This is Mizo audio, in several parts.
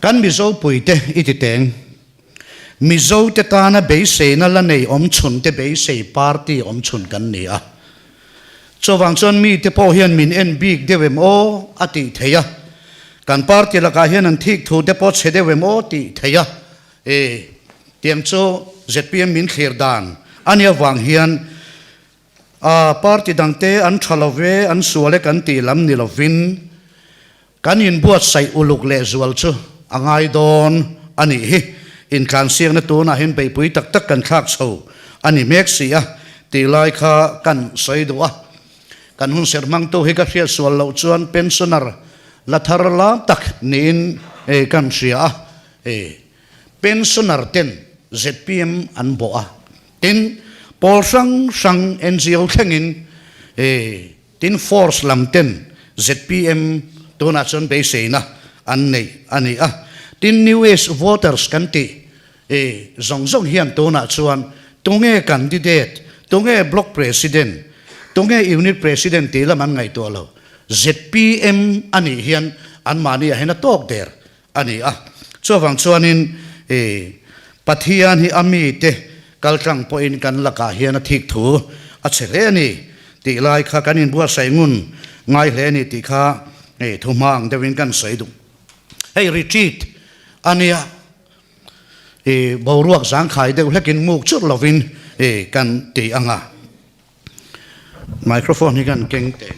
Kan Mizo puite i ti teng. Mizo te tana beiseina la nei awm chhun te beisei party awm chhun kan ni a. Chuvang chuan mite pawh hian min en bik deuh em aw a tih theih a. Kan party lakah hian an thik thu te pawh chhe deuh em aw tih theih a. E, tiang chu zpm min thlir dan a nih avang hian a party dangte an tha lo ve, an sual e kan tih lam ni lovin Kan inbuatsaih uluk lehzual chu a ngai dawn a nih hi. Intlansiakna tunah hian beihpui tak tak kan thlak chho a ni mek si a tih lai kha kan sawi duh a. Kan hun serh hmangtu hi ka hriat sual loh chuan pensioner la thar lam tak niin kan hria a. Pensioner ten zpm an bawh a, tin pawl hrang hrang NGO thlengin Tin, force lam ten zpm tunah chuan beiseina an nei a ni a. Tin, New Age voters kan tih zawng zawng hian tunah chuan tunge candidate, tunge block president, tunge unit president tih lam an ngaihtuah lo. Zpm a nih hian anmahni ah hian a tawk der a ni a. Chuvang chuanin Pathian hi a mite kaltlang pawhin kan lakah hian a thik thu a chhe hle a ni tih lai kha kan inbuatsaih ngun ngai hle a ni tih kha thu hma ang deuhin kan sawi duh. Hei retreat a nia, boruak zangkhai deuh hlekin muk churh lovin kan ti ang a. Microphone hi kan keng teh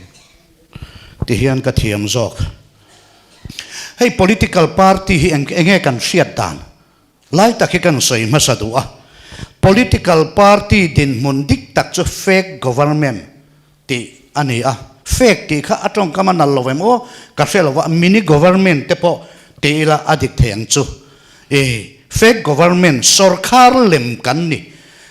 ti hian ka thiam zawk. Hei political party hi eng enge kan hriat dan lai tak hi kan sawi hmasa duh a. Political party dinhmun dik tak chu fake government tih a ni a. Fake tih kha a tawngkam a nal lo em aw ka hre lo va, mini government te pawh ti ila a dik thei ang chu. E fake government sawrkhar lem kan ni.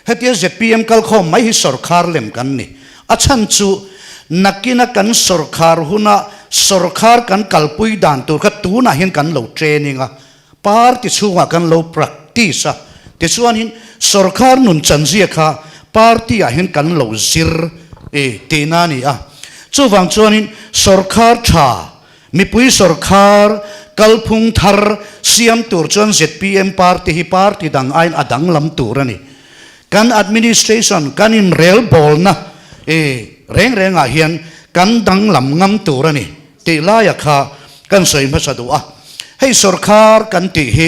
Hetia zpm kalkhawm mai hi sawrkhar lem kan ni. A chhan chu nakina kan sawrkhar huna sawrkhar kan kalpui dan tur kha tunah hian kan lo training a, party chhungah kan lo practice a, tichuanin sawrkhar nun chanzia kha party ah hian kan lo zir e tihna a ni a. Chuvang chuanin sawrkhar tha Mipui sawrkhar kalphung thar siam tur chuan zpm party hi party dang aiin a danglam tur a ni. Kan administration, kan inrelbawlna e reng rengah hian kan danglam ngam tur a ni tih laia kha kan sawi hmasa duh a. Hei sawrkhar kan tih hi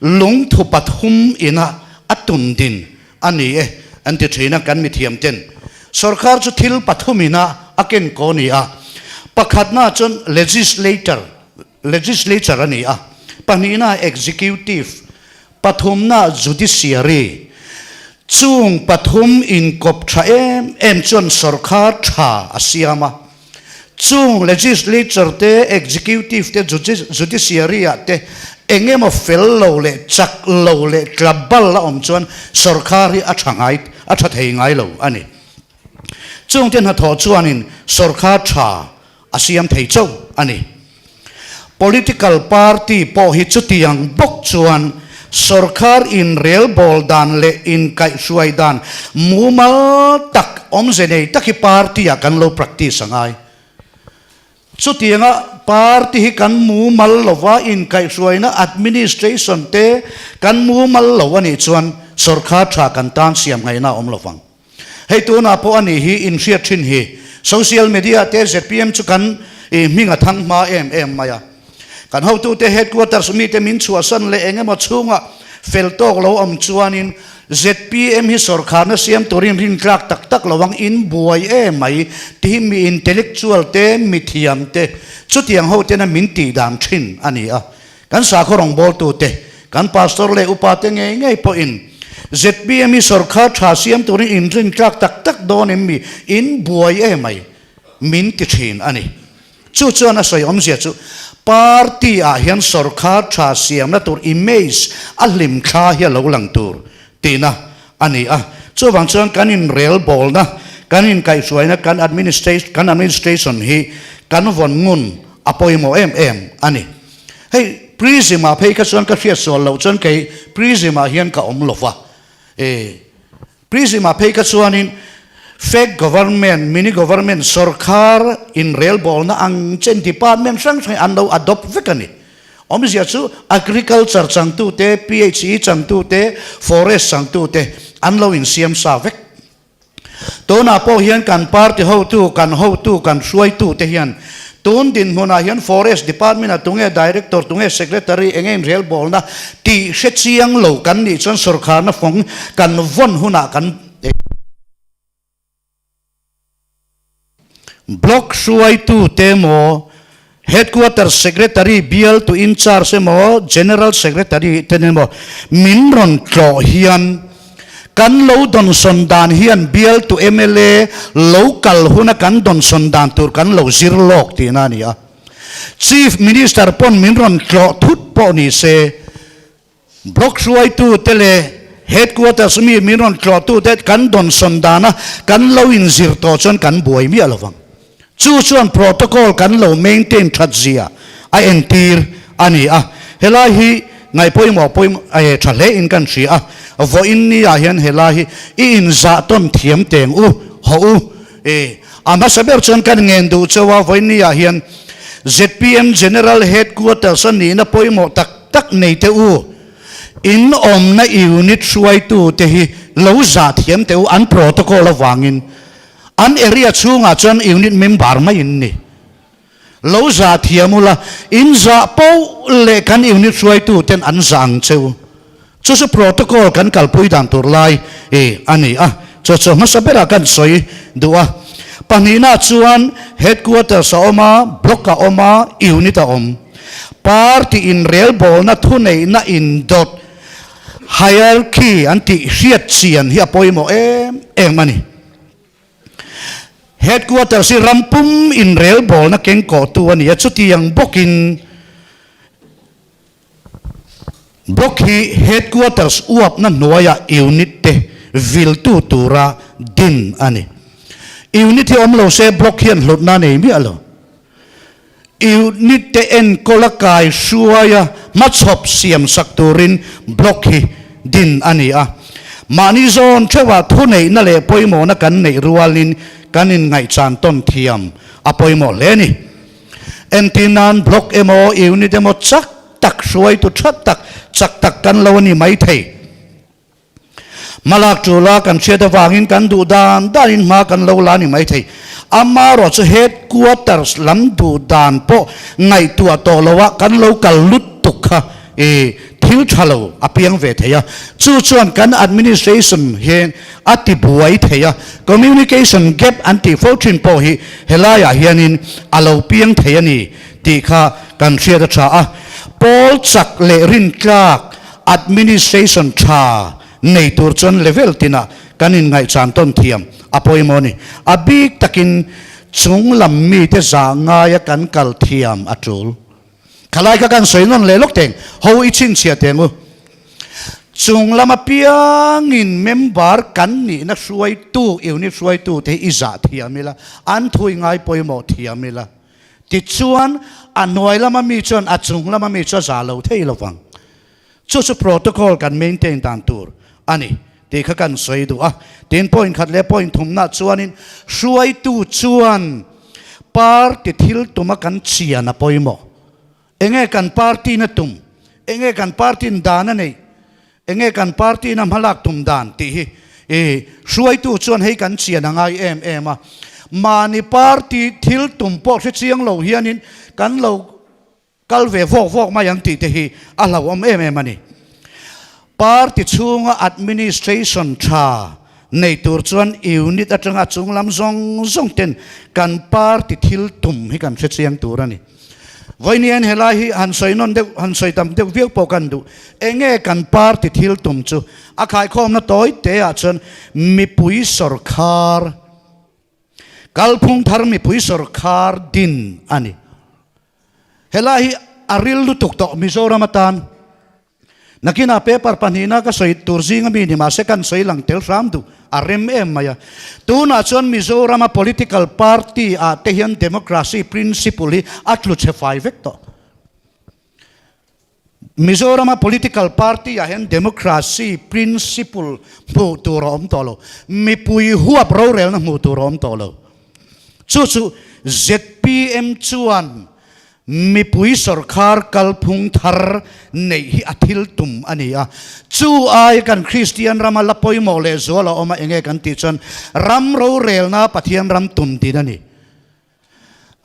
lungthu pathum ina a tun din a ni e an ti thin a, kan mithiam ten sawrkhar chu thil pathum ina a ken ko ni a, pakhatna chuan legislator, legislature a ni a, pahnihna executive, pathumna judiciary, chung pathum inkawp tha em em chuan sawrkhar tha a siam a, Chung legislature te, executive te, judiciary ah te eng emaw fel lo leh chak lo leh tla bal a awm chuan sawrkhar hi a tha ngai a tha thei ngai lo a ni. Chung te hnathawh chuanin sawrkhar tha a siam thei chauh a ni. Political party pawh hi chutiang bawk chuan sawrkhar inrelbawl dan leh inkaihhruai dan mumal tak awmze nei tak hi party-ah kan lo practice a ngai. Chutianga party hi kan mumal lova inkaihhruaina administration te kan mumal lo a nih chuan sawrkhar tha kan tan siam ngaihna a awm lovang. Hei tunah pawh a nih hi inhriat thin hi. Social media te zpm chu kan hming a thang hma em em mai a. Kan hotute headquarters mite min chhuahsan leh eng emaw chhungah fel tawk lo awm chuanin zpm hi sawrkharna siam turin rintlak tak tak lo ang in buai em mai tih hi mi intellectual te mi thiam te chutiang ho tena min tih dan thin a ni a. Kan sakhaw rawngbawltute, kan pastor leh upate ngei ngei pawhin zpm hi sawrkhar tha siam turin inrin tlak tak tak dawn em mi in buai em ai min ti thin a ni. Chu chuan a sawi awmzia chu party ah hian sawrkhar tha siamna tur image a hlim thla hi a lo lang tur tihna a ni a. Chuvang chuan kan inrelbawlna, kan inkaihhruaina, kan kan administration hi kan vawn ngun a pawimawh em em a ni. Hei prism ah phei kha chuan ka hriat sual loh chuan kei prism ah hian ka awm lo va, e prism ah phei kha chuanin fake government, mini government, sawrkhar inrelbawlna ang chen department hrang hrang an lo adopt vek a ni. Awmzia chu Agriculture changtute, PHE changtute, Forest changtute an lo insiam sa vek. Tunah pawh hian kan party hotu, kan hotu, kan hruaitute hian tun dinhmunah hian Forest Department-ah tunge Director, tunge Secretary, enge inrelbawlna tih hre chiang lo kan nih chuan sawrkharna fawng kan vawn hunah kan Block hruaitute emaw, Headquarters Secretary bialtu in-charge emaw, General Secretary ten emaw min rawn tlawh hian kan lo dawnsawn dan hian bialtu mla lo kal huna kan dawnsawn dan tur kan lo zir lawk tihna a ni a. Chief Minister pawn min rawn tlawh thut pawh ni se, Block hruaitute leh Headquarters mi min rawn tlawhtute kan dawnsawn dana kan lo inzir tawh chuan kan buai miah lo vang. Chu chuan protocol kan lo maintain that zia a entir a ni a. Helai hi ngaihpawimawh pawimawh tha hle in kan hria a, vawiin ni ah hian helai hi i inzah tawn thiam teng u, haw u. A hmasa ber chuan kan ngen duh chauh a, vawiin ni ah hian zpm General Headquarters a nihna pawimawh tak tak nei teh u, in awmna unit hruaitu te hi lo zah thiam teh u, an protocol avangin an area chhungah chuan unit member mai in ni. Lo zah thiam ula, in zah poh leh kan unit hruaitu ten an zah ang che u. Chu chu protocol kan kalpui dan tur lai i a ni a, chu chu hmasa berah kan sawi duh a. Pahnihna chuan headquarters a awm a, block a awm a, unit a awm. Party inrelbawlna thuneihna indawt, hierarchy, an tih hriat chian hi a pawimawh em em a ni. Headquarters hi ram pum inrelbawlna kengkawhtu a ni a, chutiang bawkin Block hi Headquarters uapna hnuaia unit te viltu tura din a ni. Unit hi awm lo se Block hian hlutna a nei miah lo. Unit te enkawl a kai hruaia hmachhawp siam sak turin Block hi din a ni a. Mahni zawn theuhah thuneihna leh pawimawhna kan neih rualin kan inngaihchan tawn thiam a pawimawh hle a ni. Entir nan Block emaw Unit emaw chak tak hruaitu tha tak chak tak kan lo a ni maithei. Hmalak tula kan hriat avangin kan duh dan danin hma kan lo la a ni maithei. Amaherawh chu headquarters lam duh dan pawh ngaihtuah tawh loah kan lo kal lut tuk kha i thil tha lo a piang ve thei a. Chu chuan kan administration hian a ti buai thei a, communication gap an tih fo thin pawh hi helaiah hianin a lo piang thei a ni tih kha kan hriat a tha a. Pawl chak leh rintlak administration tha nei tur chuan level tinah kan inngaihchan tawn thiam a pawimawh a ni. A bik takin chung lam mite zah ngaia kan kal thiam a tul. Khalai kha kan sawi nawn leh lawk teng, ho i chhinchhiah teng u. Chung lam apiangin member kan nihna hruaitu, unit hruaitu te hi i zah thiam ila, an thui ngai pawimawh thiam ila. Tichuan, a hnuai lama mi chuan a chung lama mi chu a zah lo thei lo vang. Chu chu protocol kan maintain dan tur a ni tih kha kan sawi duh a. Tin, point khat leh point thumna chuanin hruaitu chuan party thil tuma kan chian a pawimawh. Enge kan party na tum? Enge kan party in dan a neih? Enge kan party in a hmalak tum dan tih hi i hruaitu chuan hei kan chian a ngai em em a. Mahni party thil tum pawh hre chiang lo hianin kan lo Kal ve vawk vawk mai ang tih te hi a hlauhawm em em a ni. Party chhunga administration tha nei tur chuan unit atanga chunglam zawng zawng ten kan party thil tum hi kan hre chiang tur a ni. Vawiin helai hi han sawi nawn deuh, han sawi tam deuh viau pawh kan duh. Enge kan party thil tum chu? A khaikhawmna tawi te ah chuan mipui sawrkhar, kalphung thar mipui sawrkhar din a ni. Helai hi a ril lutuk tawh Mizoram atan. Nakinah paper pahnihna ka sawi tur zinga mi ni mahse kan sawi lang tel hram duh a rem em mai a. Tunah chuan Mizorama political party ah te hian democracy principle hi a tlu chhe fai vek tawh. Mizorama political party ah hian democracy principle hmuh tur a awm tawh lo. Mipui huap rorelna hmuh tur a awm tawh lo. Chu chu zpm chuan. Mipui sawrkhar kalphung thar neih hi a thil tum a ni a. Chu ai kan Kristian rama la pawimawh leh zual a awm a, enge kan tih chuan ram rorelna Pathian ram tum din a ni.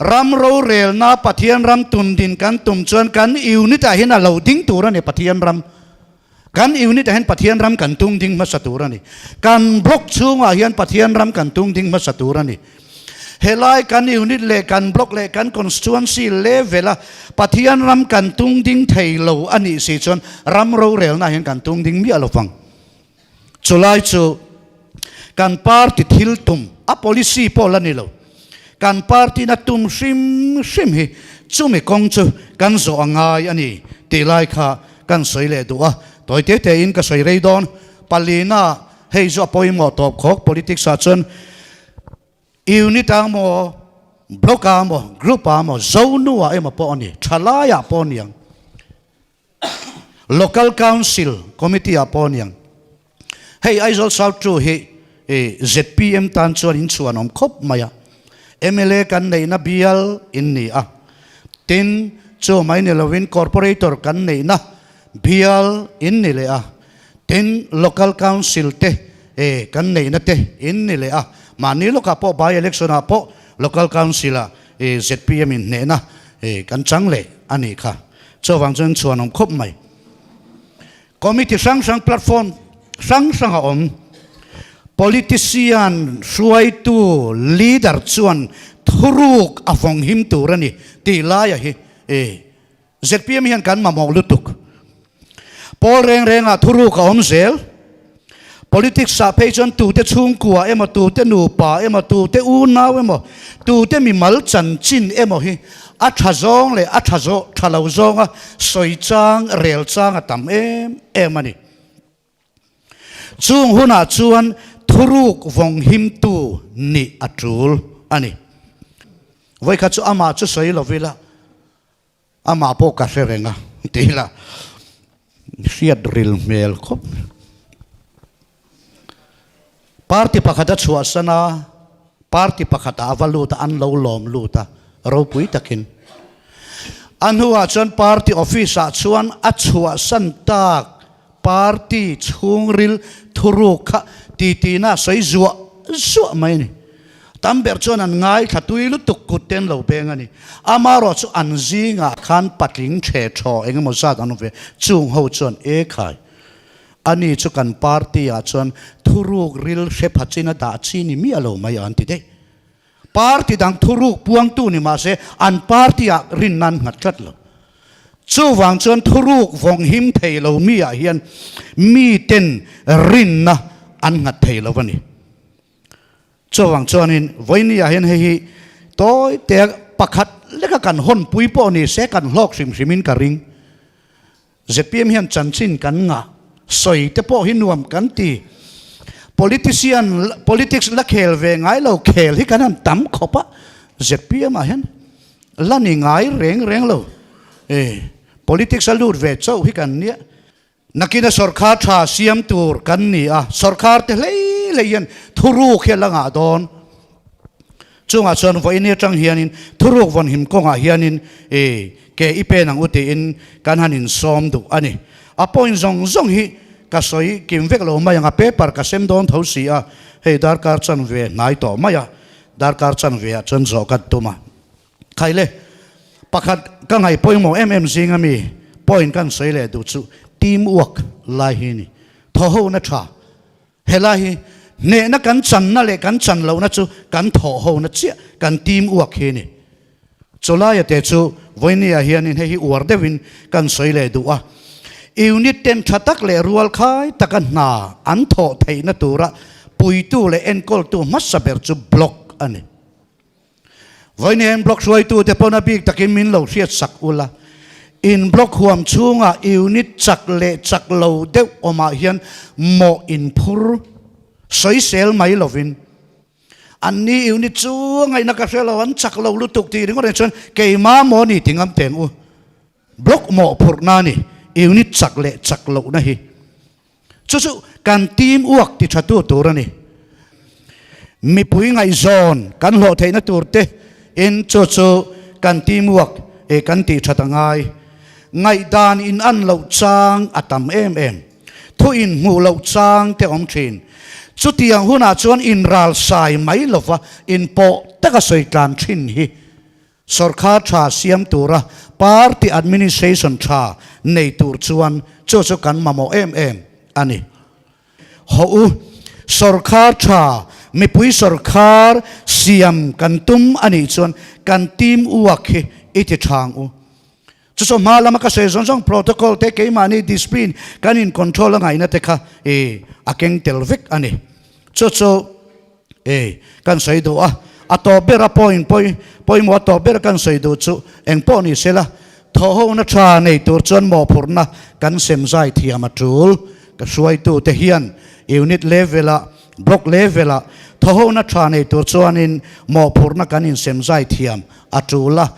Ram rorelna Pathian ram tum din kan tum chuan kan unit ah hian a lo ding tur a ni Pathian ram. Kan unit ah hian Pathian ram kan tung ding hmasa tur a ni. Kan block chhungah hian Pathian ram kan tung ding hmasa tur a ni. Helai kan unit leh kan block leh kan constituency level a Pathian ram kan tung ding thei lo a nih si chuan ram rorelna ah hian kan tung ding miah lo vang. Chulai chu kan party thil tum, a policy pawh la ni lo, kan party na tum hrim hrim hi chumi kawng chu kan zawh a ngai a ni tih lai kha kan sawi leh duh a. Tawi te tein ka sawi rei dawn. Palina, hei chu a pawimawh tawp khawk politics ah chuan unit ah maw, block ah maw, group ah maw, zonu ah emaw pawh a ni, thalai ah pawh a ni ang. Local Council Committee ah pawh aniang hei Aizawl South Two hi zpm tan chuan in chhuan awm khawp mai a, mla kan neihna bial in ni a, tin chu mai ni lovin Corporator kan neihna bial in ni leh a, tin Local Council te kan neihna te in ni leh a, mahni lawkah pawh by election ah pawh Local Council ah zpm in hnehna kan chang leh a nih kha. Chuvang chuan chhuan awm khawp mai. Committee hrang hrang platform hrang hrang a awm. Politician hruaitu leader chuan thuruk a vawng him tur a ni tih laia hi zpm hian kan mamawh lutuk. Pawl reng rengah thuruk a awm zel. Politics ah phei chuan tute chhungkua emaw, tute nupa emaw, tute unau emaw, tute mimal chanchin emaw hi a tha zawng leh a tha zawh tha lo zawnga sawi chang, rel chang a tam em em a ni. Chung hunah chuan thuruk vawng himtu nih a tul a ni. Vawikhat chu amah chu sawi lo ila. Amah pawh ka hre reng a ti ila hriat ril hmel khawp. Party pakhat a chhuahsan a, party pakhatah a va lut a, an lo lawm lut a, ropui takin. A hnuah chuan party office ah chuan a chhuahsan tak party chhungril thuruk kha titina a sawi zuah zuah mai a ni. Tam ber chuan an ngaithla tui lutuk kut te an lo beng a ni. Amaherawh chu an zingah khan patling the thaw eng emaw zat an awm ve. Chung ho chuan e khai, ani chu kan party ah chuan thuruk ril hre pha chin a dah chi ni miah lo mai an ti daih. Party dang thuruk puangtu ni mahse an party ah rinna an nghat tlat lo. Chuvang chuan thuruk vawng him thei lo mi ah hian miten rinna an nghat thei lo a ni. Chuvang chuanin vawinia hian hei hi tawi te pakhat leka kan hawnpui pawh ni se kan hlawk hrim hrimin ka ring. Zpm hian chanchin kan ngah, sawi te pawh hi nuam kan ti. Politician, politics la khel ve ngai lo khel hi kan han tam khawp a, zpm ah hian la ni ngai reng reng lo. E, politics a lut ve chauh hi kan nia. Nakina sawrkhar tha siam tur kan ni a, sawrkhar te hlei hlei hian thuruk hi a la ngah dawn. Chungah chuan vawiin atang hianin thuruk vawnhim kawngah hianin i ke i pen ang u tiin kan han insawm duh a ni. A point zawng zawng hi ka sawi kim vek lo mai ang a, paper ka sem dawn tho si a, hei darkar chanve hnai tawh mai a, darkar chanve ah chuan zawh ka tum a. Khaile, pakhat ka ngaih pawimawh em em zinga mi point kan sawi leh duh chu team work lai hi a ni. Thawhona tha Helai hi hnehna kan channa leh kan chan lohna chu kan thawhhona chiah, kan team work hi a ni. Chawlaia te chu vawinia hianin hei hi uar deuhin kan sawi leh duh a. Unit ten tha tak leh rual khai taka hna an thawh theihna tura puitu leh enkawltu hmasa ber chu block a ni. Vawiin block hruaitute pawn a bik takin min lo hriat sak ula, in block huam chhungah unit chak leh chak lo deuh awmah hian mawh inphur sawisel mai lovin anni unit chu a ngaihna ka hre lo, an chak lo lutuk tih ringawt ang chuan keimah maw ni ti ngam teng u. Block mawhphurhna a ni unit chak leh chak lohna hi. Chu chu kan team uak ti tha tu tur a ni. Mipui ngaihzawn kan hlawh theihna tur te in chu chu kan team uak e kan tih that a ngai. Ngaihdan in an loh chang a tam em em. Thu in hmuh loh chang te awm thin. Chutiang hunah chuan inral sai mai lova inpawh taka sawi tlan thin hi Sorkar tha siam tura party administration tha nei tur chuan chu chu kan mamawh em em a ni. Hawh u, sorkar tha, mipui sorkar siam kan tum a nih chuan kan team work hi i ti tha ang u. Chu chu hma lama ka sawi zawng zawng protocol te keimahni discipline kan in control a ngaihna te kha i a keng tel vek a ni. Chu chu e kan sawi duh a, a tawp ber a point pawi pawimawh a tawp ber kan sawi duh chu eng pawh ni sela thawhhona tha nei tur chuan mawhphurhna kan sem zai thiam a tul. Ka hruaitu te hian unit level ah block level ah thawhhona tha nei tur chuanin mawhphurhna kan insem zai thiam a tul a.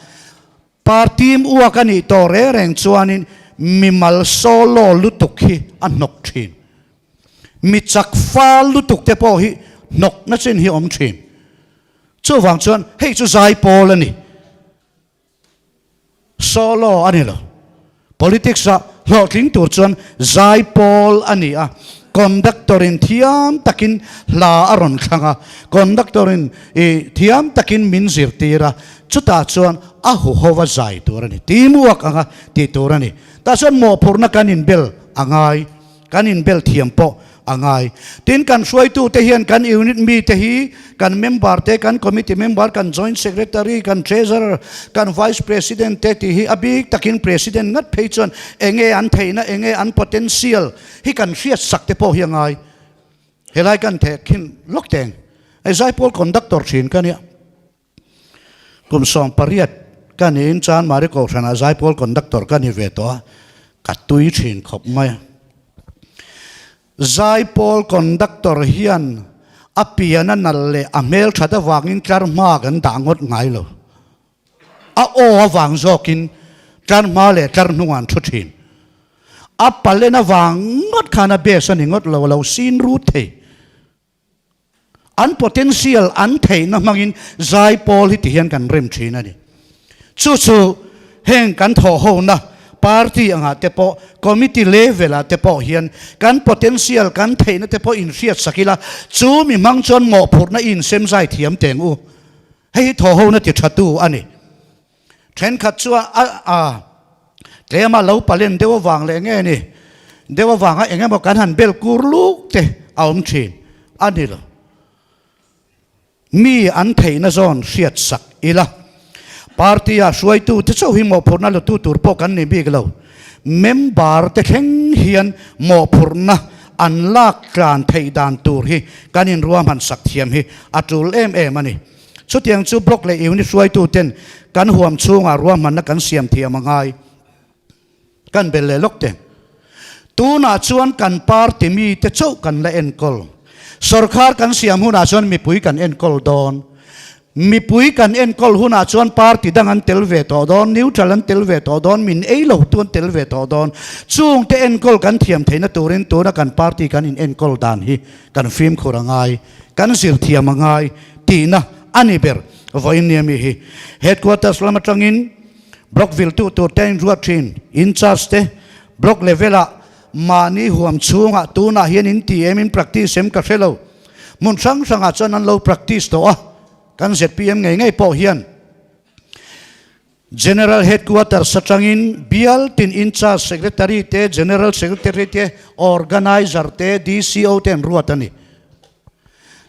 Party uak a nih tawh reng reng chuanin mimal solo lutuk hi a hnawk thin. Mi chak fal lutuk te pawh hi hnawk na chin hi awm thin. Chuvang chuan hei chu zai pawl a ni. Solo a ni lo. Politics ah hlawhtling tur chuan zai pawl a ni a, conductor in thiam takin hla a rawn thlang a, conductor in ih thiam takin min zirtir a, chutah chuan a huho a zai tur a ni, teamwork anga tih tur a ni. Tah chuan mawhphurhna kan inbel a ngai. Kan inbel thiam pawh a ngai. Tin, kan hruaitute hian kan unit mite hi kan member te, kan committee member, kan joint secretary, kan treasurer, kan vice president te tih hi a bik takin president ngat phei chuan enge an theihna, enge an potential hi kan hriat sak te pawh hi a ngai. Helai kan theh khin lawk teng. Hei Zaipawl conductor thin ka nia. Kum 18 ka niin chuan Mari Kohhranah Zaipawl conductor ka ni ve tawh a, ka tui thin khawp mai a. Zaipawl conductor hian a pian a nalh leh a hmel that avangin tlar hma kan dah ngawt ngai lo. A aw avang zawkin tlar hma leh tlar hnungah an thu thin. A palen avang ngawt khan a best a ni ngawt lo, a lo sin rut thei. An potential an theihna hmangin zai pawl hi ti hian kan rem thin a ni. Chu chu heng kan thawhhona party angah te pawh, committee level ah te pawh hian kan potential kan theihna te pawh inhriat sak ila, chu mi hmang chuan mawhphurhna i insem zai thiam teng u. Hei hi thawhhona ti tha tu a ni. Thenkhat chu a a tlema lo palen deuh avang leh nge ni deuh avanga eng emaw kan han bel kur luk te a awm thin a ni lo. Mi an theihna zawn hriat sak ila. Party a hruaitu te chauh hi mawhphurhna la tu tur pawh kan ni bik lo. Member te thleng hian mawhphurhna an lak tlan theih dan tur hi kan inruahman sak thiam hi a tul em em a ni. Chutiang chu block leh unit hruaituten kan huam chhungah ruahmanna kan siam thiam a ngai. Kan bel leh lawk teh. Tunah chuan kan party mite chauh kan la enkawl. Sorkar kan siam hunah chuan mipui kan enkawl dawn. Mipui kan enkawl hunah chuan party dang an tel ve tawh dawn, neutral an tel ve tawh dawn, min ei lo tu an tel ve tawh dawn. Chungte enkawl kan thiam theihna turin tuna kan party kan in enkawl dan hi kan fimkhur a ngai. Kan zir thiam a ngai tihna a ni ber vawiin nia mi hi. Headquarters lam atangin Block viltu tur te a inruat thin. In charge te Block level ah mahni huam chhungah tunah hian in ti em in practice em ka hre lo. Hmun hrang hrangah chuan an lo practice tawh a, kan zpm ngei ngei pawh hian. General Headquarters atangin bial tin in charge Secretary te, General Secretary te, Organizer te, DCO te an ruat a ni.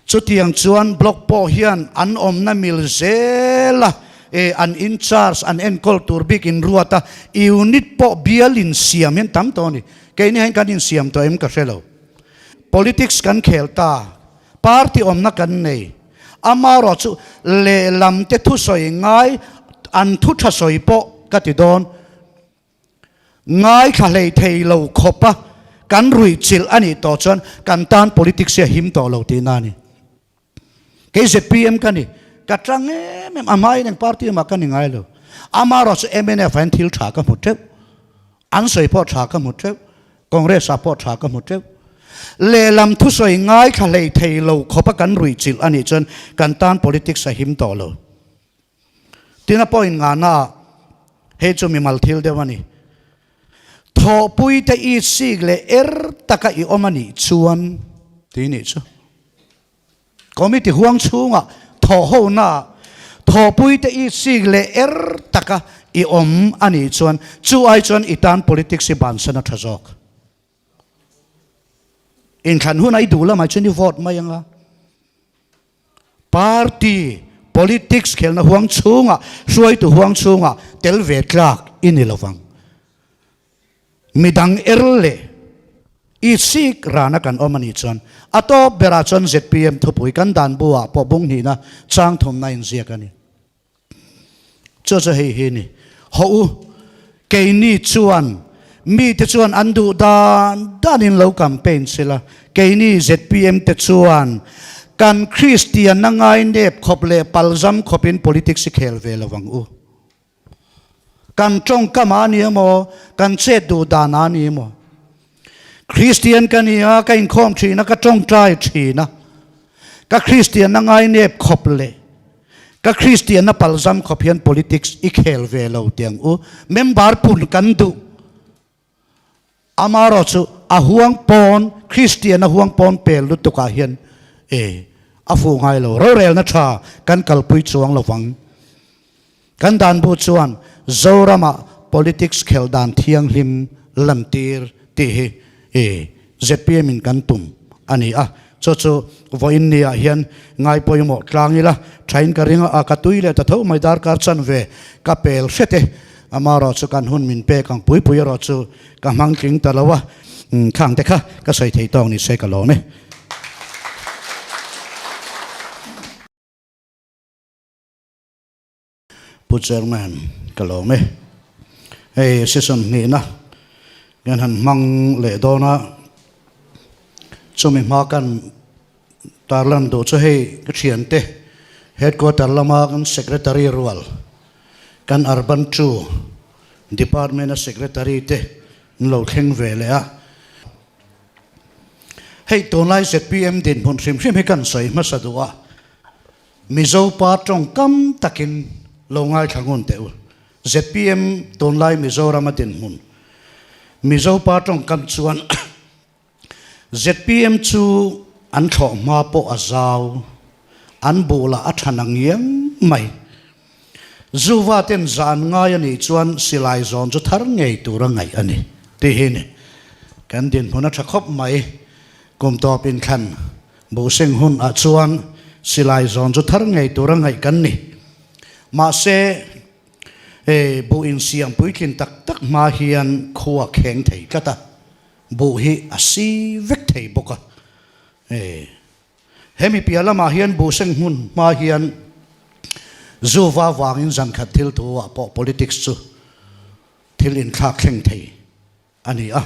Chutiang chuan Block pawh hian an awmna mil zela eh an in charge an enkawl tur bik in ruat a, unit pawh bial insiam hian tam tawh a ni. Keini hian kan insiam tawh em ka hre lo. Politics kan khel ta, party awmna kan nei. Amaherawh chu lehlam te thusawi ngai an thu tha sawi pawh ka ti dawn. Ngaithla hlei thei lo khawpa kan ruih chilh a nih tawh chuan kan tan politics hi a him tawh lo tihna a ni. Kei zpm ka ni, ka tang em em, a hmain eng party mah ka ni ngai lo. Amaherawh chu mnf ah hian thil tha ka hmu teuh, an sawi pawh tha ka hmu teuh. Congress ah pawh tha ka hmu teuh. Lehlam thusawi ngaithla hlei thei lo khawp a kan ruih chilh a nih chuan kan tan politics a him tawh lo. Tin a point ngahna ah. Hei chu mimal thil deuh a ni. Thawhpui te i sik leh er taka i awm a nih chuan tih nih chu. Committee huang chhungah thawhhona thawhpui te i sik leh er taka i awm a nih chuan chu ai chuan i tan politics hi bansan a tha zawk. Inthlan hun a i duh lamah chuan i vote mai anga. Party politics khelna huang chhungah, hruaitu huang chhungah tel ve tlak i ni lovang. Midang er leh i sik rana kan awm a nih chuan a tawp berah chuan zpm thupui kan dan bu ah pawh bung hnihna chang thumna inziak a ni. Chu chu hei hi ni. Haw u, keini chuan mite chuan an duh dan danin lo campaign sela, keini zpm te chuan kan Kristianna ngai nep khawp leh palzam khawpin politics hi khel ve lo ang u. Kan tawngkam a ni emaw, kan chet duh dan a ni emaw. Kristian ka ni a, ka inkhawm thin a, ka tawngtai thin a. Ka Kristianna ngai nep khawp leh ka Kristianna palzam khawp hian politics i khel ve lo tiang u. Member pun kan duh. Amarawh chu a huang pawn, Kristianna huang pawn pel lutuk ah hian e a fuh ngai lo. Rorelna tha kan kalpui chuang lovang. Kan dan bu chuan Zorama politics khelh dan thianghlim lantir tih hi i zpm in kan tum a ni a, chu chu vawiin ni ah hian ngai pawimawh tlang ila thain ka ring a, ka tui leh ta tho mai darkar chanve ka pel hret e, amarawh chu kan hun min pek ang pui pui erawh chu ka hmang tling ta lo a, khang te kha ka sawi thei tawk ni se ka lawm e. Pu Chairman, ka lawm e. Hei session hnihna kan han hmang leh dawn a, chumi hma kan tarlan duh chu hei ka thiante headquarter lama kan secretary rual, kan urban two department a secretary te an lo thleng ve leh a. Hei tunlai zpm dinhmun hrim hrim hi kan sawi hmasa duh a. Mizo pa tawngkam takin lo ngaithla ngun teh u. Zpm tunlai Mizoram a dinhmun. Mizo pa tawngkam chuan zpm chu an thlawh hma pawh a zau, an bulah a tha na ngiang mai. Zuva ten zan ngai a nih chuan silai zawn chu thar ngei tur a ngaih a ni tih hi ni. Kan dinhmun a tha khawp mai. Kum tawp inthlan Buhseng hun ah chuan silai zawn chu thar ngei tura ngaih kan ni. Mahse, e, buh insiam puitlin tak tak hma hian khua kheng thei tlat a, buh hi a si vek thei bawk a. E, hemi piah lamah hian buhseng hmun hma hian zuva vangin zankhat thil thu ah pawh politics chu thil inthlak thleng thei a ni a.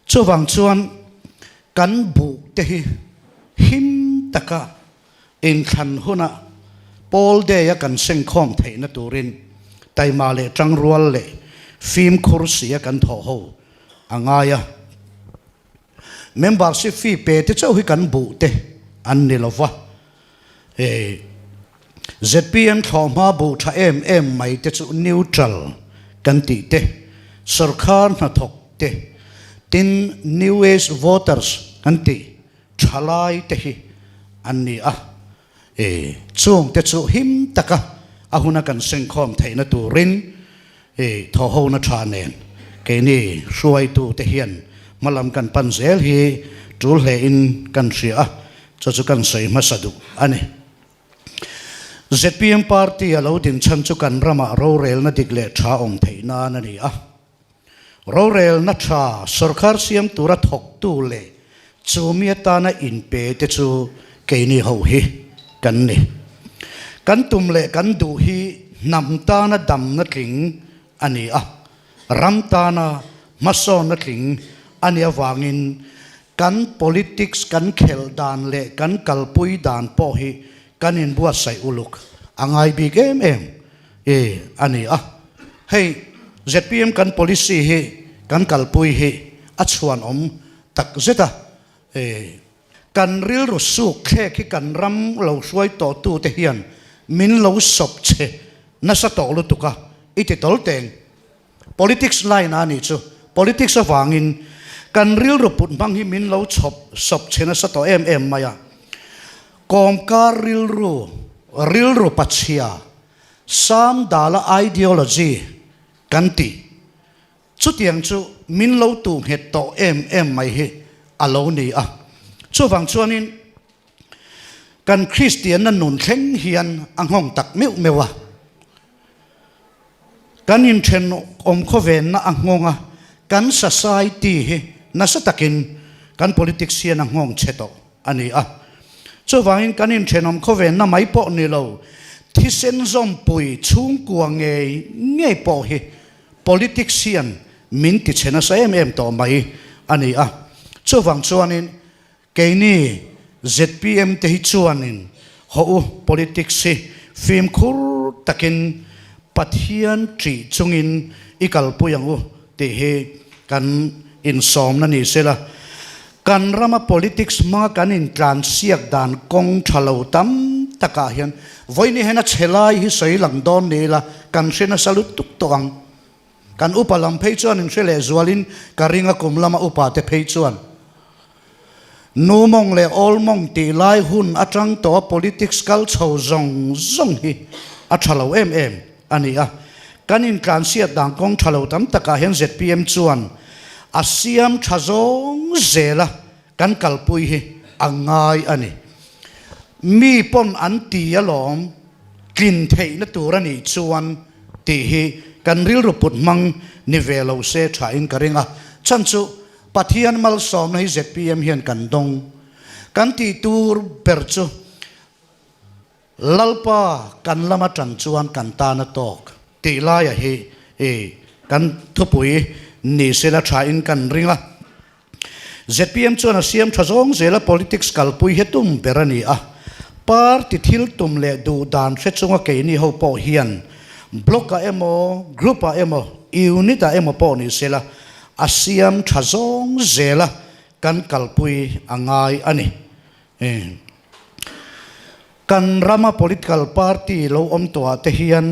Chuvang chuan kan buh te hi him taka inthlan huna pawl day a kan sengkhawm theihna turin taima leh tangrual leh fimkhur si a kan thawh ho a ngai a. Membership fee pe te chauh hi kan buh te an ni lova. Hei zpm thlawhhma buh tha em em mai te chu neutral kan tih te, sawrkhar hnathawk te, tin new age voters kan tih thalai te hi an ni a. E chung te chu him taka a huna kan sengkhawm theihna turin e thawhhona tha nen keini hruaitu te hian hmalam kan pan zel hi tul hle in kan hria a, chu chu kan sawi hmasa duh a ni. Zpm party a lo din chhan chu kan ramah rorelna dik leh tha awm theih nan a ni a. Rorelna tha sawrkar siam tura thawktu leh chumi atana inpe te chu keini ho hi kan ni. Kan tum leh kan duh hi hnam tana damna tling a ni a, ram tana hmasawnna tling a nih avangin kan politics kan khelh dan leh kan kalpui dan pawh hi kan inbuatsaih uluk a ngai bik em em e a ni a. Hei zpm kan policy hi kan kalpui hi a chhuanawm tak zet a, e kan rilru suk thlek hi kan ram lo hruai tawh tute hian min lo sawp che nasa tawh lutuk a. I ti tawl teng. Politics line a nih chu. Politics avangin kan rilru put hmang hi min lo chhawp sawp chhe nasa tawh em em mai a. Kawmkar rilru, rilru pachhia, Samdala ideology kan tih chutiang chu min lo tu nghet tawh em em mai hi a lo ni a. Chuvang chuanin kan Kristianna nun thleng hian a nghawng tak meuh meuh a. Kan inthenawm khawvenna a nghawng a, kan society hi nasa takin kan politics hian a nghawng chhe tawh a ni a. Chuvangin kan inthenawm khawvenna mai pawh ni lo, thisen zawmpui chhungkua ngei ngei pawh hi politics hian min ti chhe nasa em em tawh mai a ni a. Chuvang chuanin Keini zpm te hi chuanin haw u politics hi fimkhur takin Pathian ṭih chungin i kalpui ang u tih hi kan insawmna ni sela. Kan rama politics hmanga kan intlansiak dan kawng ṭha lo tam takah hian vawiin hian a chhe lai hi sawi lang dawn ni ila kan hre nasa lutuk tawh ang. Kan upa lam phei chuan in hre leh zualin ka ring a kum lama upa te phei chuan nu mawng leh awl mawng tih lai hun atang tawh a politics kal chho zawng zawng hi a tha lo em em a ni a. Kan intlansiat dan kawng tha lo tam takah hian zpm chuan a siam tha zawng zel a kan kalpui hi a ngai a ni. Mi pawn an ti alawm, tlin theihna tur a nih chuan tih hi kan rilru put hmang ni ve lo se thain ka ring a. Chhan chu Pathian malsawmna hi zpm hian kan dawng. Kan tih tur ber chu Lalpa kan lama tan chuan kan tan a tawk tih laia hi kan thupui ni sela thain kan ring a. Zpm chuan a siam tha zawng zela politics kalpui hi tum ber a ni a. Party thil tum leh duh dan hre chunga keini ho pawh hian block ah emaw, group ah emaw, unit ah emaw pawh ni sela a siam tha zawng zela kan kalpui a ngai a ni. Kan rama political party lo awm tawhah te hian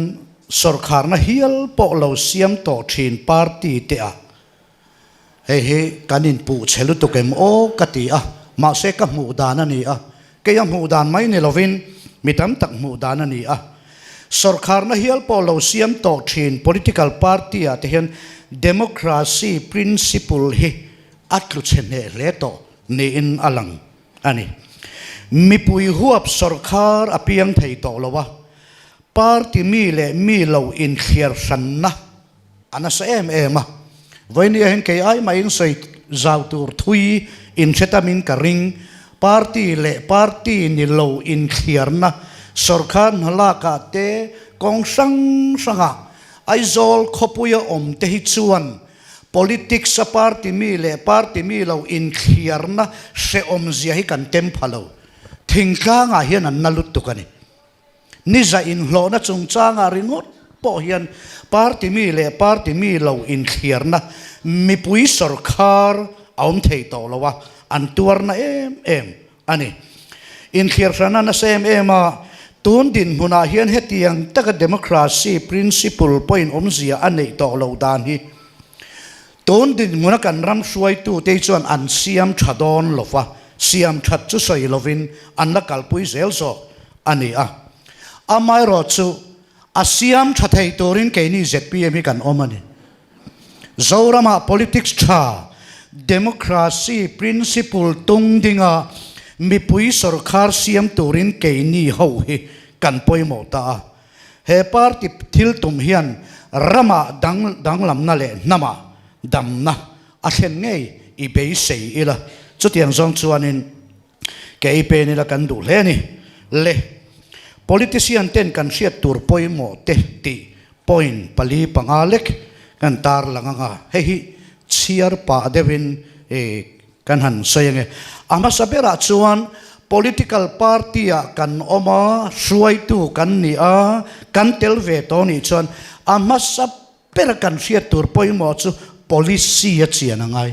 sawrkharna hial pawh lo siam tawh thin party te ah Hei hi kan inpuh chhe lutuk em aw ka ti a, mahse ka hmuh dan a ni a, kei a hmuh dan mai ni lovin mi tam tak hmuh dan a ni a. Sawrkharna hial pawh lo siam tawh thin political party ah te hian democracy principle hi a tlu chhe hneh hle tawh niin a lang a ni. Mipui huap sawrkhar a piang thei tawh lo a, party mi leh mi lo inthliar hranna A nasa em em a, vawinia hian kei ai maiin sawi zau tur thui inhre tamin ka ring. Party leh party ni lo inthliarna sawrkar hna lakah te kawng hrang hrangah Aizawl khawpuia awm te hi chuan politics a party mi leh party mi lo inthliarna hrehawmzia hi kan tem pha lo. Thingtlangah hian an na lutuk a ni. Niza inhlawhna chungchangah ringawt pawh hian party mi leh party mi lo inthliarna mipui sawrkhar a awm thei tawh lo a, an tuarna em em a ni. Inthliar hrana nasa em em a, tun dinhmunah hian hetiang taka democracy principle pawhin awmzia a neih tawh loh dan hi tun dinhmuna kan ram hruaitute hi chuan an siam tha dawn lo va, siam that chu sawi lovin an la kalpui zel zawk a ni a. Amaherawhchu, a siam tha thei turin keini zpm hi kan awm a ni. Zoramah politics tha, democracy principle tung dinga mipui sawrkhar siam turin keini ho hi kan pawimawh ta a. He party thil tum hian ramah dang danglamna leh hnamah damna a thlen ngei i beisei ila. Chutiang zawng chuanin Ke ei pen ila kan duh hle a ni. Le, politician ten kan hriat tur pawimawh te tih point 4 5 lek kan tar lang anga hei hi chhiar pah deuhin kan han sawi ange. A hmasa berah chuan political party ah kan awm a, hruaitu kan ni a, kan tel ve tawh nih chuan a hmasa bera kan hriat tur pawimawh chu policy a chian a ngai.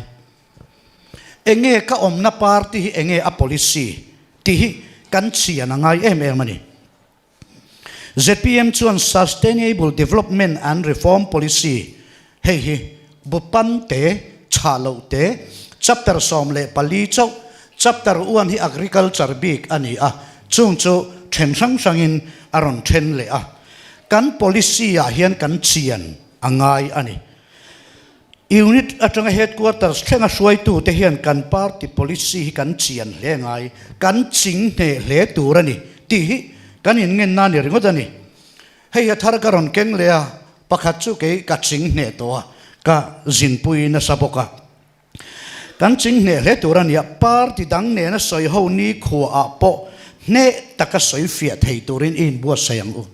Enge ka awmna party hi enge a policy tih hi kan chian a ngai em em a ni. Zpm chuan Sustainable Development and Reform Policy, hei hi bu pan te, chhah loh te, chapter 14 chauh, chapter uan hi agriculture bik a ni a, chung chu then hrang hrangin a rawn then leh a. Kan policy ah hian kan chian a ngai a ni. Unit atanga headquarters thlenga hruaitute hian kan party policy hi kan chian hle ngai, kan ching hneh hle tur a ni tih hi kan inngen na ni ringawt a ni. Hei a thar ka rawn keng leh a, pakhat chu kei ka ching hneh tawh a, ka zinpui nasa bawk a. Kan ching hneh hle tur a ni a, party dang nena sawi ho nikhuaah pawh hneh taka sawi fiah thei turin i inbuatsaih ang u.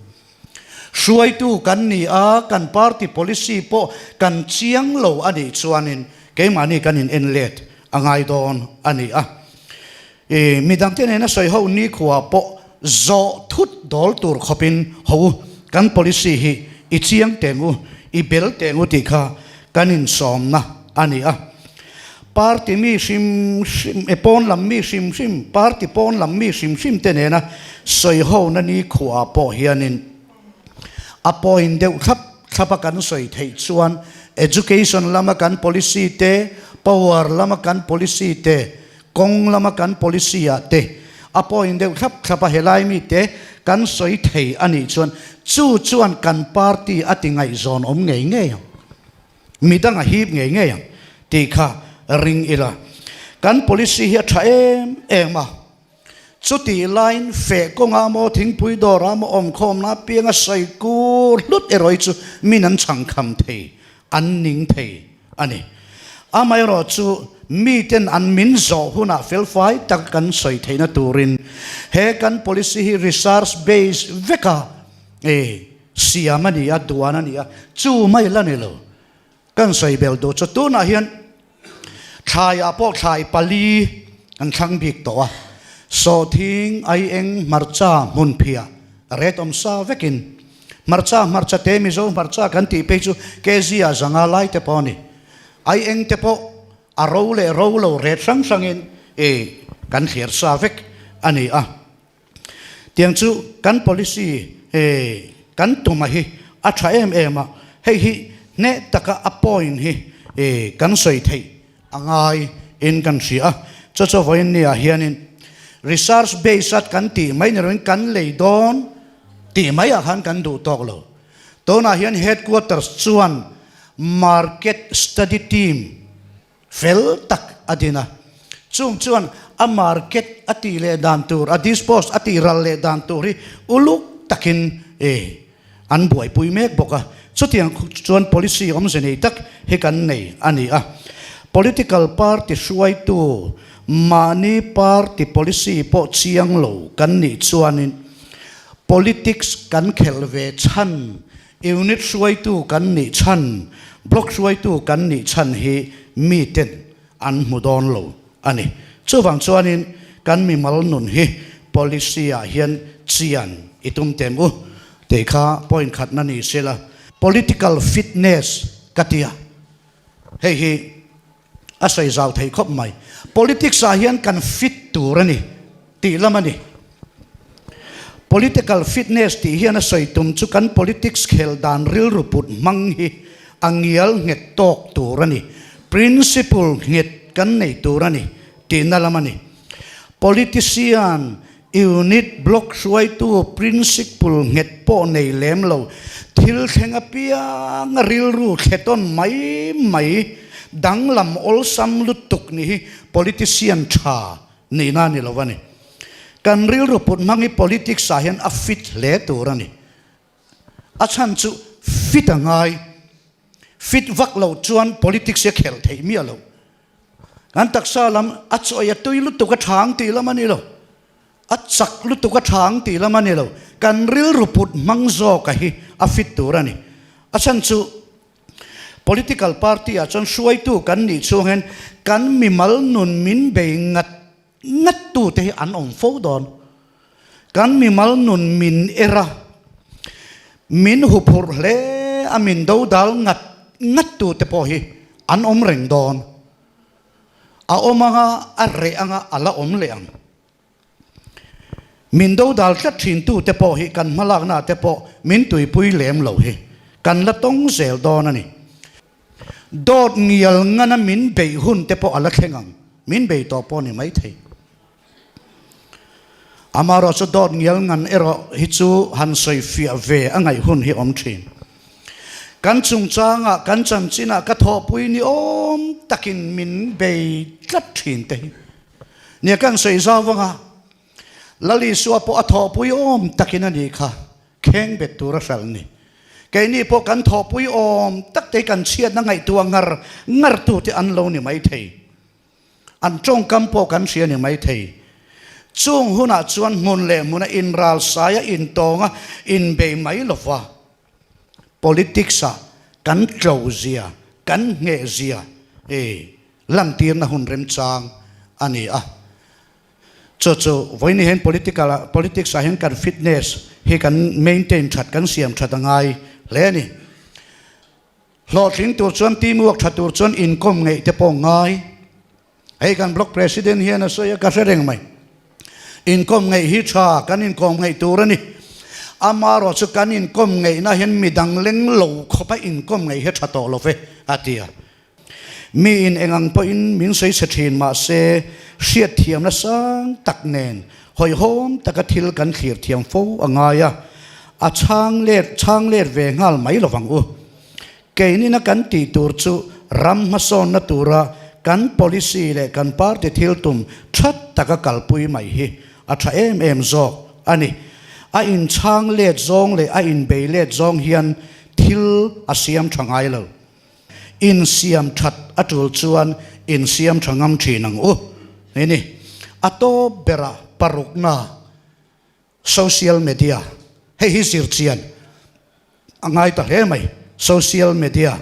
Hruaitu kan ni a, kan party policy pawh kan chiang lo a nih chuanin keimahni kan in en let a ngai dawn a ni a. I midangte nena sawi ho nikhua pawh zawh thut dawl tur khawpin ho u, kan policy hi i chiang teng u, i bel teng u tih kha kan insawmna a ni a. Party mi hrim hrim, e pawn lam mi hrim hrim, party pawn lam mi hrim hrim te nena sawi hona nikhua pawh hianin a point deuh thlap thlap a kan sawi theih chuan education lama kan policy te, power lama kan policy te, Kawng lama kan policy ah te a point deuh thlap thlap a helai mi te kan sawi thei a nih chuan chu chuan kan party a ti ngaihzawn awm ngei ngei ang, midang a hip ngei ngei ang tih kha ring ila. Kan policy hi a tha em em a, chutih laiin feh kawngah maw thingpui dawrah maw awmkhawmna apianga sawi kur hlut erawh hi chu min an chhangkham thei, an ning thei a ni. Amaherawh chu miten an min zawh hunah felfai taka kan sawi theihna turin he kan policy hi research base veka e siam a ni a, duan a ni a, chu mai la ni lo. Kan sawi bel duh chu tunah hian thlaiah pawh thlai pali kan thlang bik tawh a, sawhthing, aieng, hmarcha, hmunphiah, ret awm sa vekin Hmarcha, hmarcha te Mizo hmarcha kan tih phei chu kg ah zanga lai te pawh a ni. Ai eng te pawh a ro leh ro lo ret hrang hrangin i kan thlir sa vek a ni a. Tiang chu kan policy i kan tuma hi a tha em em a, hei hi hneh taka a point hi i kan sawi theih a ngai in kan hria a. Chu chu vawiin ni ah hianin research base a kan tih mai ni loin kan lei dawn Tih maiah khan kan duh tawk lo. Tunah hian headquarters chuan market study team fel tak a din a. Chung chuan a market a tih leh dan tur, a dispose a tih ral leh dan tur hi uluk takin an buaipui mek bawk a. Chutiang chuan policy awmze nei tak hi kan nei a ni a. Political party hruaitu mahni party policy pawh chiang lo kan nih chuanin Politics kan khelh ve chhan, unit hruaitu kan nih chhan, block hruaitu kan nih chhan hi miten an hmu dawn lo a ni. Chuvang chuanin kan mimal nun hi policy ah hian chian i tum tem u tih kha point khatna ni sela. Political fitness ka ti a, hei hi a sawi zau thei khawp mai. Politics ah hian kan fit tur a ni tih lam a ni. Political fitness tih hian a sawi tum chu kan politics khel dan rilru put hmang hi a ngial nghet tawk tur a ni. Principle nghet kan nei tur a ni tihna lam a ni. Politician Unit block hruaitu principle nghet pawh nei lem lo, thil thleng apiang a rilru thletawn mai mai, danglam awlsam lutuk ni hi politician tha nihna a ni lo a ni. Kan rilru put hmang hi politics ah hian a fit hle tur a ni. A chhan chu fit a ngai. Fit vak lo chuan politics hi a khelh theih miah lo. Kan taksa lam a chawi a tui lutuk a tha ang tih lam a ni lo. A chak lutuk a tha ang tih lam a ni lo. Kan rilru put hmang zawka hi a fit tur a ni. A chhan chu political party ah chuan hruaitu kan nih chhung hian kan mimal nun min bei ngat ngat tute hi an awm fo dawn. Kan mimal nun min er a, min huphurh hle a min dodal ngat ngat tute pawh hi an awm reng dawn. A awm anga a reh anga a la awm leh ang. Min dodal tlat thintute pawh hi kan hmalaknaah te pawh min tuipui lem lo hi kan la tawng zel dawn a ni. Dawt ngial ngana min beih hun te pawh a la thleng ang, min bei tawh pawh a ni maithei. Amaherawh chu dawt ngial ngan erawh hi chu han sawi fiah ve a ngaih hun hi awm thin. Kan chungchangah, kan chanchinah ka thawhpui ni awm takin min bei tlat thin te hi nia kan sawi zau vang a, Lal Isua pawh a thawhpui awm takin a nih kha kheng bet tur a hralh ni. Keini pawh kan thawhpui awm tak te kan chhiatna ngaihtuah ngar ngar tute an lo ni maithei. An tawngkam pawh kan hria ni maithei. Chung hunah chuan hmun leh hmuna inralsaia intawnga inbei mai lova politics-ah kan tlo zia, kan ngheh zia lantirna hun remchang a ni a. Chu chu vawiin hian political ah politics ah hian kan fitness hi kan maintain that kan siam that a ngai hle a ni. Hlawhtling tur chuan team work tha tur chuan inkawm ngeih te pawh ngai. Hei kan block president hian a sawi a ka hre reng mai. Inkawm ngeih hi tha kan inkawm ngeih tur a ni. Amaherawh chu kan inkawm ngeihna hian midang leng lo khawpa inkawm ngeih hi tha tawh lo ve a ti a. Mi in eng ang pawhin min sawi chhe thin mah se, hriatthiamna sang tak nen hawihhawm taka thil kan thlir thiam fo a ngai a, a chhang let chhang let ve nghal mai lo vang u. Keinina kan tih tur chu ram hmasawnna tura kan policy leh kan party thil tum that taka kalpui mai hi a tha em em zawk a ni. A inchhang let zawng leh a inbei let zawng hian thil a siam tha ngai lo. Insiam that a tul chuan insiam tha ngam thin ang u. Hei ni, a tawp berah parukna social media, hei hi zirchian a ngai ta hle mai, social media.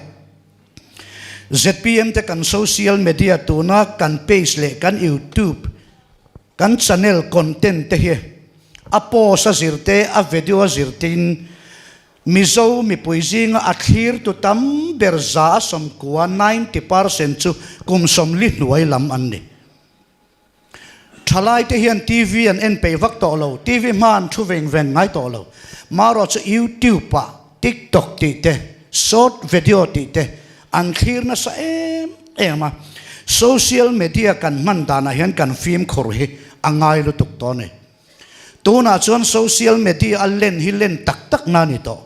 Zpm te kan social media tuna kan page leh kan youtube, kan channel content te hi a post a zir te, a video a zir tein Mizo mipui zinga a thlirtu tam ber 90%, 90%, chu kum 40 hnuai lam an ni. Thalaite hian TV an en peih vak tawh lo, TV hma an thu veng veng ngai tawh lo. Marawh chu YouTube ah TikTok tih te, short video tih te an thlir nasa em em a. Social media kan hman danah hian kan fimkhur hi a ngai lutuk tawh a ni. Tunah chuan social media a len hi len tak tak na ni tawh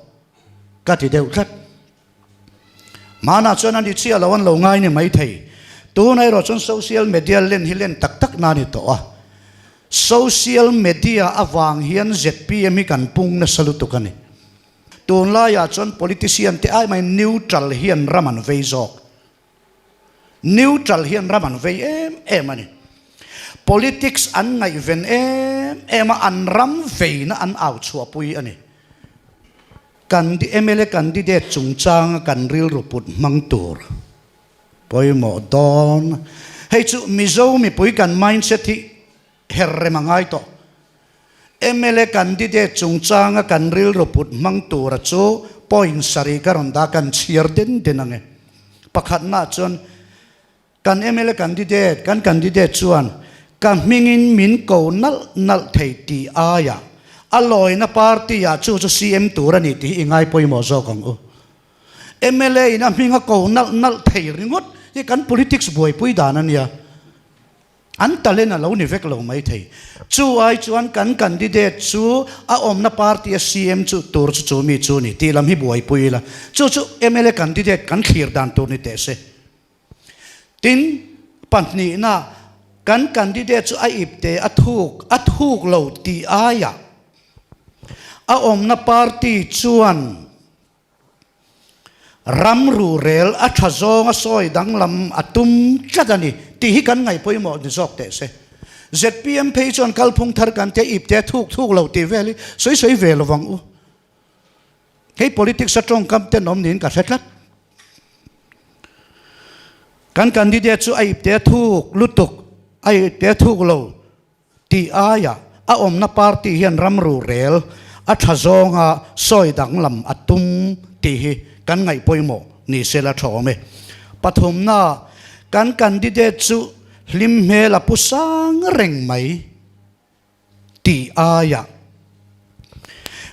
ka ti deuh tlat. Hmanah chuan a ni chiah lo an lo ngai ni maithei. Tunah erawh chuan social media len hi len tak tak na ni tawh a. Social media avang hian zpm hi kan pung nasa lutuk a ni. Tunlaiah chuan politician te ai mai neutral hian ram an vei zawk. Neutral hian ram an vei em em a ni. Politics an ngaihven em em a, an ram veina an au chhuahpui a ni. Kan mla candidate chungchanga kan rilru put hmang tur pawimawh dawn. Hei chu Mizo mipui kan mindset hi her rem a ngai tawh. Mla candidate chungchanga kan rilru put hmang tura chu point sarih ka rawn dah kan chhiar den den ang e. Pakhatnaah chuan kan mla candidate, kan candidate chuan ka hmingin min ko nalh nalh thei tih aiah a lawina party ah chu chu CM tur a ni tih hi i ngai pawimawh zawk ang u. Mla in a hming a ko nalh nalh thei ringawt hi kan politics buaipui dan a nia. An talent a lo ni vek lo mai thei. Chu ai chuan kan candidate chu a awmna party a CM chu tur chu chu mi chu ni tih lam hi buaipui ila. Chu chu mla candidate kan thlir dan tur ni teh se. Tin, pahnihna kan candidate chu a ipte a thuk a thuk lo tih aiah a awmna party chuan Ram rurel a tha zawng a sawi danglam a tum tlat a ni tih hi kan ngaih pawimawh ni zawk teh se. Zpm phei chuan kalphung thar kan tia ip te thuk thuk lo tih vel hi sawi sawi ve lo vang u. Hei politics a tawngkam tenawm niin ka hre tlat. Kan candidate chu a ip te thuk lutuk a ip te thuk lo. Tih aiah a awmna party hian ram rurel a tha zawnga sawi danglam a tum tih hi kan ngaih pawimawh ni se la tha awm e. Pathumna, kan candidate chu hlim hmel a pu sang reng mai. Tih aiah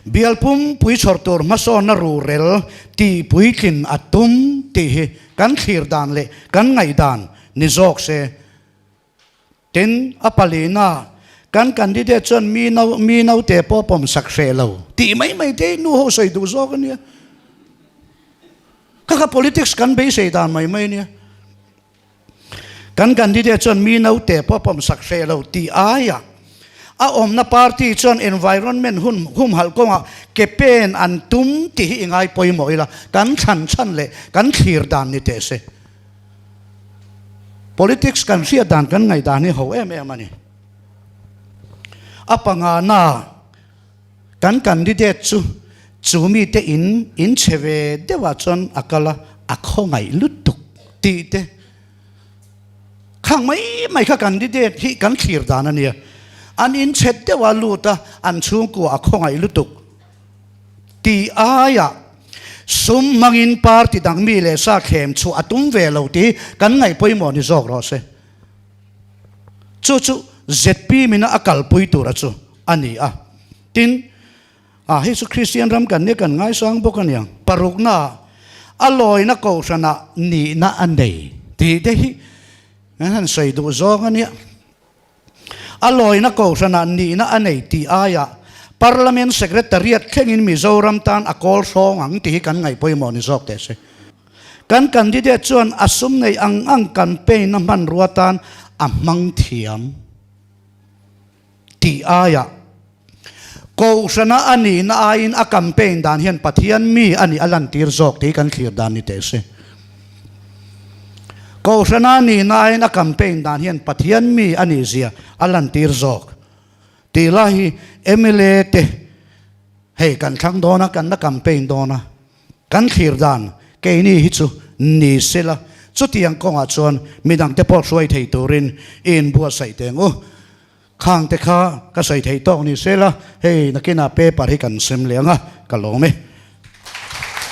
bial pumpui chhawr tur hmasawnna rurel tih puitlin a tum tih hi kan thlir dan leh kan ngaihdan ni zawk se. Tin, a palina kan candidate chuan mi no mi naute pawh pawm sak hreh lo tih mai mai te hi nu ho sawi duh zawk a nia. Kha kha politics kan beisei dan mai mai a nia. Kan candidate chuan mi naute pawh pawm sak hreh lo tih aiah a awmna party chuan environment hun humhalh kawngah ke pen an tum tih hi i ngai pawimawh ila, kan thlan chhan leh kan thlir dan ni teh se. Politics kan hriat dan kan ngaih dan hi ho em em a ni. A pangana kan candidate chu chu mite in in chhe ve deuhah chuan a kal a, a khawngaih lutuk tih te khang mai mai kha candidate hi kan thlir dan a nia. An in chhe deuh a lut a, an chhungkua a khawngaih lutuk tih aiah sum hmangin party dang mi leh sa thlem chhuah a tum ve lo tih kan ngaih pawimawh ni zawk rawh se. Chu chu zpm ina a kalpui tura chu a ni a. Tin, a hei chu Kristian ram kan nia kan ngaisang bawk a niang. Parukna a lawina kohhranah nihna a nei tih te hi kan han sawi duh zawng a nia. A lawina kohhranah nihna a nei tih aiah Parliament Secretariat thlengin Mizoram tan a kawl hrawng ang tih hi kan ngaih pawimawh ni zawk teh se. Kan candidate chuan a sum nei ang ang campaign a hmanrua tan a hmang thiam tih aiah Kohhrana a nihna aiin a campaign dan hian Pathian mi a nih a lantir zawk tih kan thlir dan ni teh se. Kohhrana a nihna aiin a campaign dan hian Pathian mi a nih zia a lantir zawk tih lai hi mla te hei kan thlang dawn a, kan la campaign dawn a, kan thlir dan keini hi chu ni sela chutiang kawngah chuan midangte pawh hruai thei turin i inbuatsaih teng u. Khang te kha ka sawi thei tawk ni se la, hei nakinah paper hi kan sem leh ang a, ka lawm e.